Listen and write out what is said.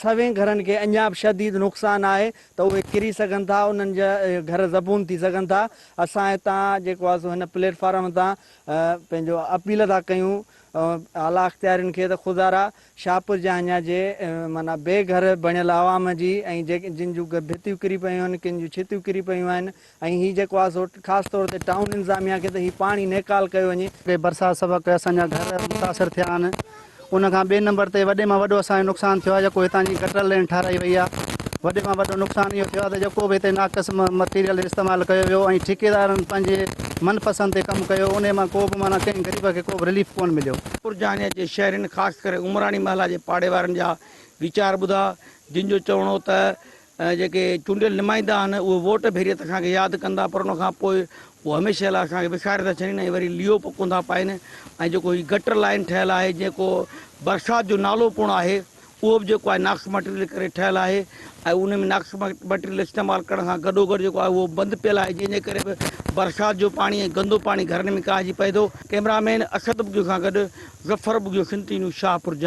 سوين گهرن کي اڃا به شديد نقصان آهي ته اهي ڪري سگهن ٿا انهن جا گهر زبون ٿي سگهن ٿا اسان هتان جيڪو آهي سو هن پليٽ فارم تان پنهنجو اپيل ٿا ڪيون اعليٰ اختيارين کي ته خدارا شاهپور جهانيان جي معنيٰ بي گهر بڻيل عوام جي ۽ جن جون ڀتيون ڪري پيون آهن ڪن جون ڇتيون ڪري پيون آهن ۽ هي جيڪو آهي سو خاص طور تي ٽائون انتظاميا کي ته هي پاڻي نيڪال ڪيو وڃي. برسات سبب اسان جا گهر متاثر ٿيا آهن ان کان ٻئي نمبر تي وڏي مان وڏو اسان جو نقصان ٿيو آهي جيڪو هتان جي گٽر لين ٺهرائي وئي آهي وڏي مان وڏو نقصان اهو ٿيو آهي ته جيڪو به هتي ناقص مٽيريل استعمال ڪيو ويو ۽ ٺيڪيدارن پنهنجي من پسند تي ڪم ڪيو انهي مان ڪو به معنيٰ ڪنهن غريب کي ڪو به رليف ڪونه مليو. پرجهانيا جي شهرين خاص ڪري عمراڻي محلا جي پاڙي وارن جا ويچار ٻڌا جن جو چوڻ هو ته جيڪي چونڊيل نمائندا آهن اهي ووٽ ڀيري ته اسان کي ياد ڪندا پر ان کان پوء اهو هميشه لاء اسان کي وساري ٿا ڇڏين ۽ وري ليئو به ڪونه ٿا پائين ۽ جيڪو هي گٽر لائين ٺهيل آهي جيڪو برسات جو نالو پڻ آهي اهو به جيڪو آهي ناقص مٽيريل ڪري ٺهيل آهي ۽ ان ۾ ناقص مٽيريل استعمال ڪرڻ سان گڏوگڏ جيڪو آهي اهو بند پيل آهي جنهن جي ڪري به برسات جو پاڻي ۽ گندو پاڻي گهرن ۾ ڪاهجي پئي ٿو. ڪئميرا مين اسد ٻگهيو سان گڏ ظفر ٻگهيو سنڌ ٽي نيوز شاهپور جهان.